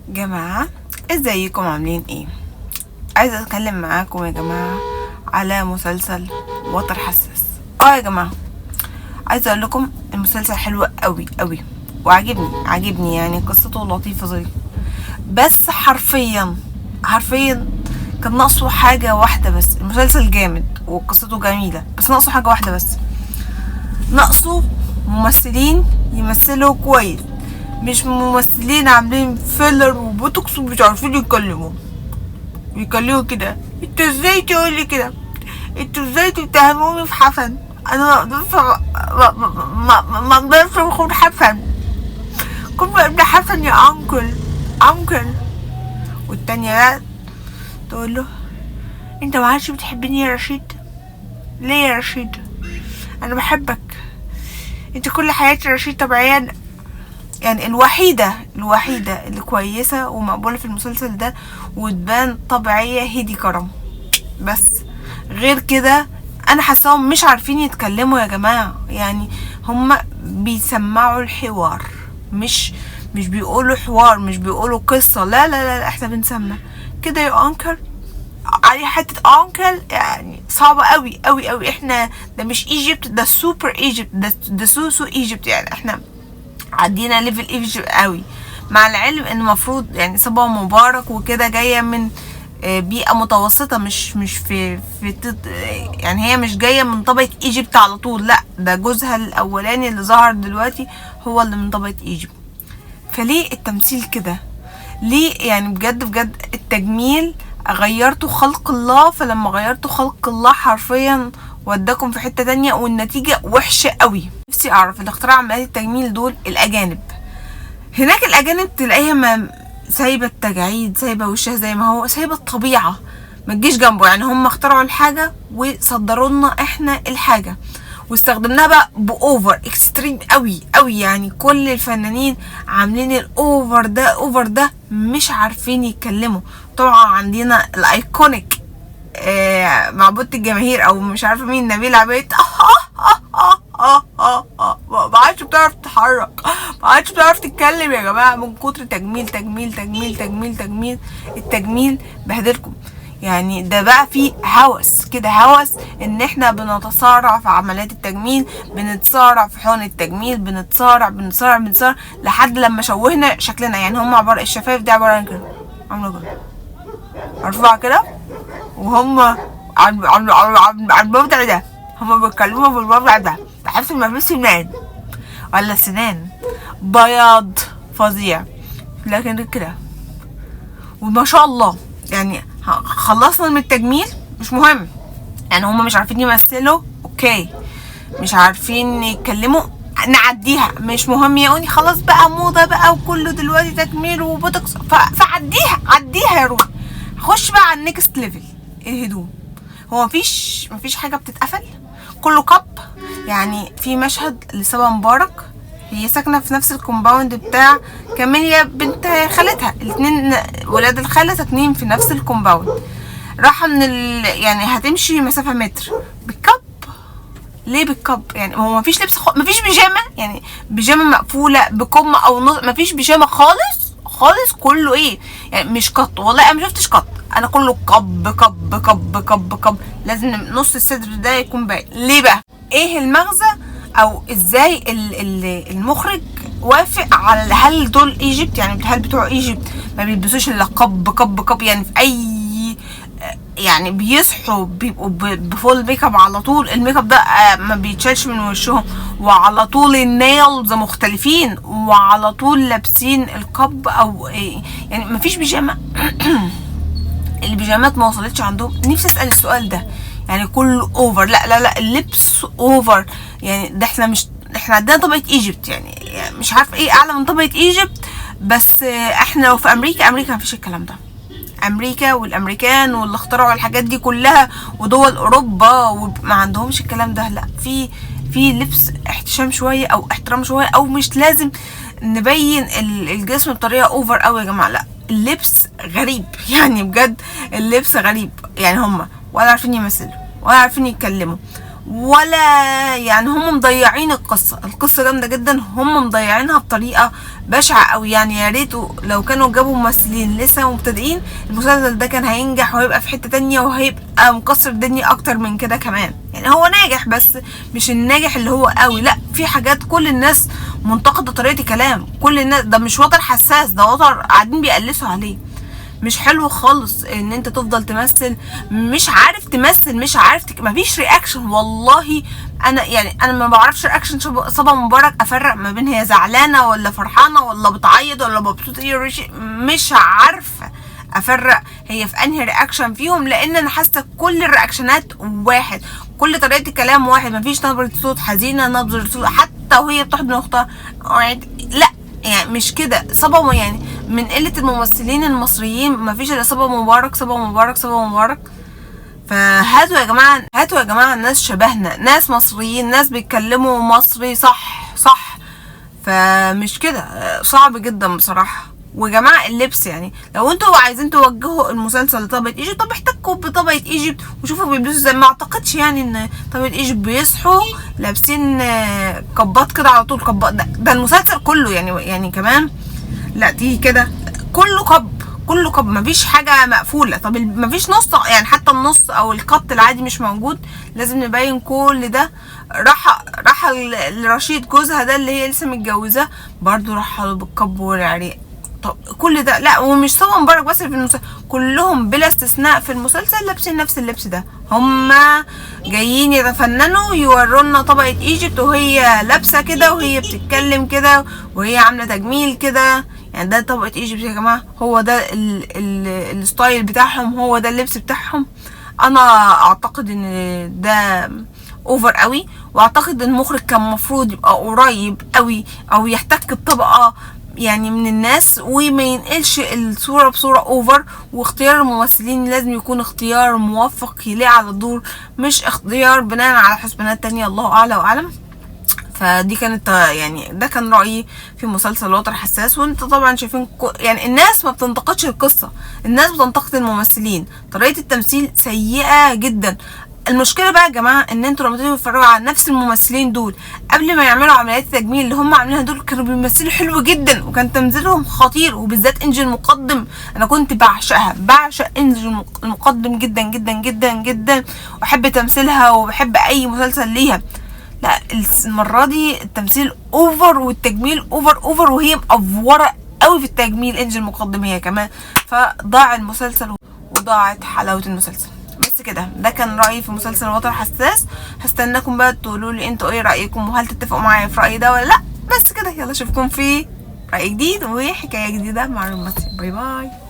جماعة، ازيكم؟ عاملين ايه؟ عايزة اتكلم معاكم يا جماعة على مسلسل وتر حساس. يا جماعة، عايزة اقول لكم المسلسل حلو قوي قوي وعجبني عجبني، يعني قصته لطيفة ظريفة، بس حرفيا حرفيا كان ناقصه حاجة واحدة بس. المسلسل جامد وقصته جميلة، بس ناقصه حاجة واحدة بس، ناقصه ممثلين يمثلوا كويس، مش ممثلين عاملين فيلر وبوتوكس ومش عارفين يتكلموا، بيتكلموا كده. انتوا ازاي تقولي كده؟ انتوا ازاي تتهموني في حسن؟ انا ما اقدرش، ما اقدرش اخد حسن، كنت ابن حسن يا uncle uncle. والتانية بقى تقول له انت ما عادش بتحبني يا رشيد؟ ليه يا رشيد؟ انا بحبك، انت كل حياتي يا رشيد. طبيعيا يعني الوحيدة اللي كويسة ومقبولة في المسلسل ده وتبان طبيعية هيدي كرم، بس غير كده انا حاساهم مش عارفين يتكلموا يا جماعة. يعني هم بيسمعوا الحوار، مش بيقولوا حوار، مش بيقولوا قصة، لا لا لا، لا، احنا بنسمع كده يا uncle. عليه حتة uncle يعني صعبة قوي قوي قوي. احنا ده مش Egypt، ده super Egypt، ده so so Egypt، يعني احنا عدينا level Egypt قوي. مع العلم ان المفروض يعني صبا مبارك وكده جاية من بيئة متوسطة، مش في يعني هي مش جاية من طبقة Egypt على طول، لا ده جوزها الاولاني اللي ظهر دلوقتي هو اللي من طبقة Egypt. فليه التمثيل كده؟ ليه يعني بجد بجد التجميل غيرتوا خلق الله؟ فلما غيرتوا خلق الله حرفيا وداكم في حتة تانية والنتيجة وحشة قوي. نفسي اعرف اللي اخترع عمليات التجميل دول الاجانب، هناك الاجانب تلاقيها ما سايبة التجاعيد، سايبة وشها زي ما هو، سايبة الطبيعة ما تجيش جنبه. يعني هم اخترعوا الحاجة وصدروا لنا احنا الحاجة واستخدمناها بقى ب over extreme قوي قوي. يعني كل الفنانين عاملين ال over ده، over ده، مش عارفين يتكلموا. طبعا عندنا ال iconic معبودة الجماهير او مش عارفه مين، نبيلة عبيد، ما عادش بتعرف تتحرك، ما عادش بتعرف تتكلم يا جماعة من كتر تجميل تجميل تجميل تجميل تجميل. التجميل بهدلكم. يعني ده بقى فيه هوس كده، هوس ان احنا بنتصارع في عمليات التجميل، بنتصارع في حقن التجميل، بنتصارع بنتصارع بنتصارع لحد لما شوهنا شكلنا. يعني هم عبارة الشفايف دي عبارة عن كده، عامله كده، مرفوعة كده، وهم عن الموضع ده، هم بيتكلموا في الموضع ده، بحس ان مفيش سنان ولا سنان، بياض فظيع. لكن كده وما شاء الله يعني خلصنا من التجميل، مش مهم. يعني هم مش عارفين يمثلوا، okay، مش عارفين يتكلموا، نعديها، مش مهم. يا خلاص بقى موضة بقى وكله دلوقتي تجميل وبوتوكس، فعديها عديها يا روح. خش بقى على ال next level، الهدوم. هو مفيش حاجة بتتقفل، كله cup. يعني في مشهد لصبا مبارك، هي ساكنة في نفس ال compound بتاع كاميليا بنت خالتها، الاتنين ولاد الخالة ساكنين في نفس ال compound. راحة من يعني هتمشي مسافة متر بال cup. ليه بال cup؟ يعني هو مفيش لبس مفيش بيجامة، يعني بيجامة مقفولة بكم او نص، مفيش بيجامة خالص خالص. كله ايه يعني مش cut، والله انا ما شفتش cut، انا كله cup cup cup cup cup، لازم نص الصدر ده يكون باين. ليه بقى؟ ايه المغزى؟ او ازاي المخرج وافق على هل دول Egypt؟ يعني هل بتوع Egypt ما بيلبسوش الا cup cup cup؟ يعني في اي يعني بيصحوا بيبقوا ب full makeup على طول، الميك اب ده ما بيتشالش من وشهم، وعلى طول ال nails مختلفين، وعلى طول لابسين ال cup، او إيه، يعني ما فيش بيجامه، البيجامات ما وصلتش عندهم. نفسي اسال السؤال ده. يعني كله over، لا لا لا، اللبس over. يعني ده احنا مش احنا عندنا طبقه Egypt، يعني مش عارفه ايه اعلى من طبقه Egypt، بس احنا لو في امريكا، امريكا مفيش الكلام ده. امريكا والامريكان واللي اخترعوا الحاجات دي كلها ودول اوروبا وما عندهمش الكلام ده. لا، في لبس احتشام شوية او احترام شوية، او مش لازم نبين الجسم بطريقة over قوي يا جماعة. لا اللبس غريب، يعني بجد اللبس غريب. يعني هم ولا عارفين يمثلوا ولا عارفين يتكلموا ولا يعني هم مضيعين القصة. القصة جامدة جدا، هم مضيعينها بطريقة بشعة قوي. يعني يا ريت لو كانوا جابوا ممثلين لسه مبتدئين المسلسل ده كان هينجح وهيبقى في حتة تانية وهيبقى مكسر الدنيا اكتر من كده كمان. يعني هو ناجح بس مش الناجح اللي هو قوي، لا في حاجات كل الناس منتقدة طريقة الكلام، كل الناس ده مش وتر حساس، ده وتر قاعدين بيقلسوا عليه. مش حلو خالص ان انت تفضل تمثل مش عارف تمثل، مش عارف مفيش reaction. والله انا يعني انا ما بعرفش reaction صبا مبارك افرق ما بين هي زعلانة ولا فرحانة ولا بتعيط ولا مبسوطة، ايه مش عارفه افرق هي في انهي reaction فيهم، لان انا حاسه كل ال reaction ات واحد، كل طريقه الكلام واحد، مفيش نبره صوت حزينة، نبره صوت حتى وهي بتحضن اختها، لا يعني مش كده. صبا يعني من قلة الممثلين المصريين مفيش الا صبا مبارك، صبا مبارك، صبا مبارك. فهاتوا يا جماعة، هاتوا يا جماعة ناس شبهنا، ناس مصريين، ناس بيتكلموا مصري صح صح. فمش كده، صعب جدا بصراحة. وجماعة اللبس، يعني لو انتوا عايزين توجهوا المسلسل لطبقة Egypt، طب احتكوا بطبقة Egypt وشوفوا بيلبسوا ازاي. ما اعتقدش يعني ان طبقة Egypt بيصحوا لابسين كبات كده على طول، كبات ده المسلسل كله يعني كمان لا تيجي كده كله كب، كله كب، مفيش حاجة مقفولة. طب مفيش نص، يعني حتى النص او القط العادي مش موجود، لازم نبين كل ده. راح لرشيد جوزها ده اللي هي لسه متجوزاه برضو راح له بالكب والعريق. طب كل ده لا، ومش صبا مبارك بس في المسلسل، كلهم بلا استثناء في المسلسل لابسين نفس اللبس ده. هما جايين يتفننوا يورونا طبقة Egypt وهي لابسة كده وهي بتتكلم كده وهي عاملة تجميل كده. يعني ده طبقة Egypt يا جماعة، هو ده ال style بتاعهم، هو ده اللبس بتاعهم. انا اعتقد ان ده over قوي، واعتقد ان المخرج كان مفروض يبقى قريب قوي او يحتك بطبقة يعني من الناس وما ينقلش الصورة بصورة over. واختيار الممثلين لازم يكون اختيار موفق يليق على الدور، مش اختيار بناء على حسبانات تانية الله اعلى واعلم. فدي كانت يعني ده كان رأيي في مسلسل وتر حساس. وانت طبعا شايفين يعني الناس ما بتنتقدش القصة، الناس بتنتقد الممثلين، طريقة التمثيل سيئة جدا. المشكلة بقى يا جماعة ان انتوا لما تيجوا تتفرجوا على نفس الممثلين دول قبل ما يعملوا عمليات التجميل اللي هم عاملينها دول كانوا بيمثلوا حلو جدا وكان تمثيلهم خطير، وبالذات انجي المقدم انا كنت بعشقها، بعشق انجي المقدم جدا جدا جدا جدا، واحب تمثيلها وبحب اي مسلسل ليها. لا المرة دي التمثيل over والتجميل over over، وهي مأفورة قوي في التجميل انجي المقدم هي كمان، فضاع المسلسل وضاعت حلاوة المسلسل. بس كده ده كان رأيي في مسلسل وتر حساس. هستناكم بقى تقولوا لي انتوا ايه رأيكم، وهل تتفقوا معايا في رأيي ده ولا لا. بس كده، يلا اشوفكم في رأي جديد وحكاية جديدة مع رمتي. bye bye.